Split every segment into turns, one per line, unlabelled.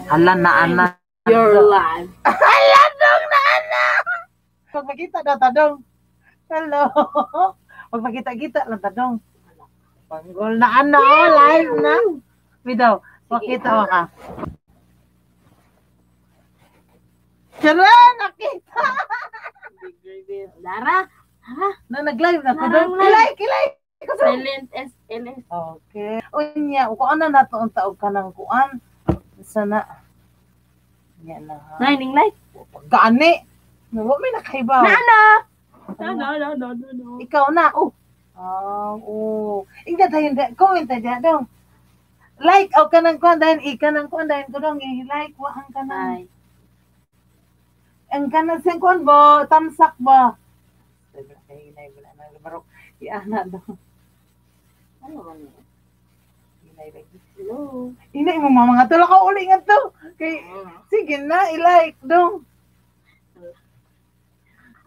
Hala na ana.
You're live.
Hala dong na ana. Pag makita daw ta dong. Hello. Pag makita-kita lang ta dong. Panggol na ana oh, live na. Bidaw, makita mo ka. Tara, nakita.
Big reveal. Dara. Ha?
Na nag-live na ko dong.
Nang live.
Kilay, kilay.
Silent SLS.
Okay. Unya, kuan na nato unta og kanang kuan. Sana. Nya na. Ha.
Nay, ning like.
Gani. Wa may nakaibaw.
Na na. No, no, no, no, no, no.
Ikaw na. Oh. Ah, oh. Inga dayon da, comment ta diha dong. Like aw kanang kuan dayon i kanang kuan dayon ko dong i-like wa ang kanang
Ay.
Ang kanang sing kuan ba tamsak ba. Hinay wala na barok. Iana dong.
Ano man yun?
Hinay lagi.
Hello.
Hinay mo mga tula ka uli nga to. Kay sige na i-like dong.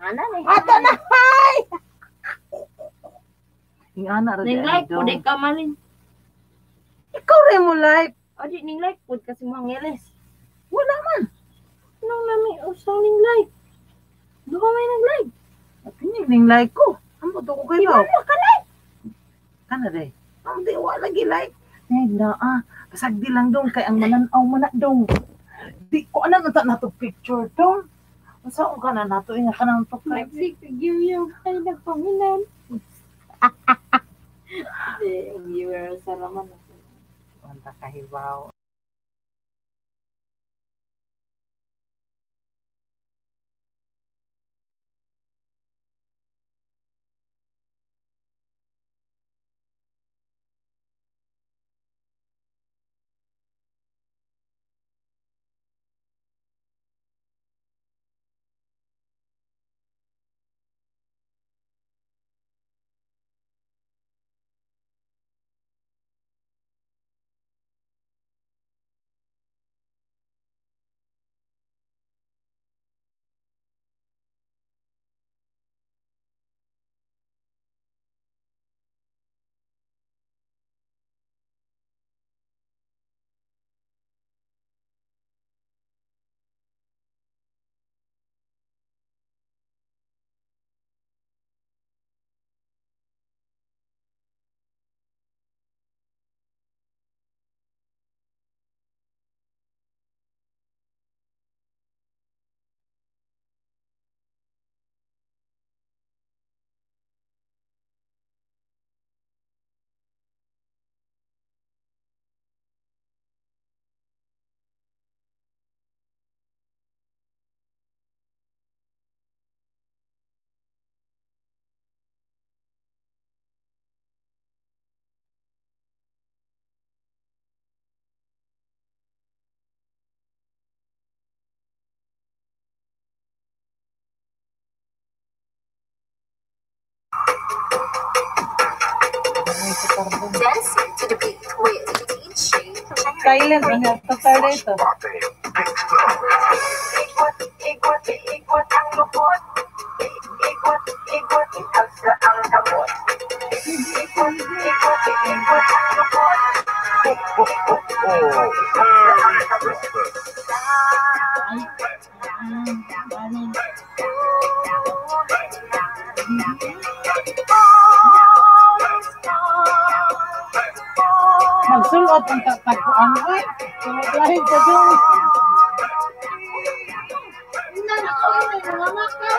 Ana na.
Ato na hi. Ingana ra
Ning
di
like
ay,
po
dong.
di ka malin.
Ikaw rin mo like.
O di ning like po kasi mga ngeles.
Wala man.
Nung nami usang ning like. Duha may nag like.
Pinig ning like ko. Amo to ko
Di
kayo.
ba ka like?
Kana day. Ang di wa lagi like. Nay na ah. Pasagdi lang dong kay ang mananaw man na dong. Di ko ana na ta nato picture dong. Unsa ka na nato inga kanang tukay.
Nagsigigil ay nagpanginan. Di, viewer sa raman.
Unta kahibaw.
Dancing to the beat with DJ
Silent ang tukar dito.
Ikot, ikot, ikot ang lukot. Ikot, ikot, ikot ang kamot. Ikot, ikot, ikot ang lukot. Ikot, ikot, ikot ang kamot.
Magsulot ang tagkuan oy. Sulot ka dong. Ina na ko may mga maka.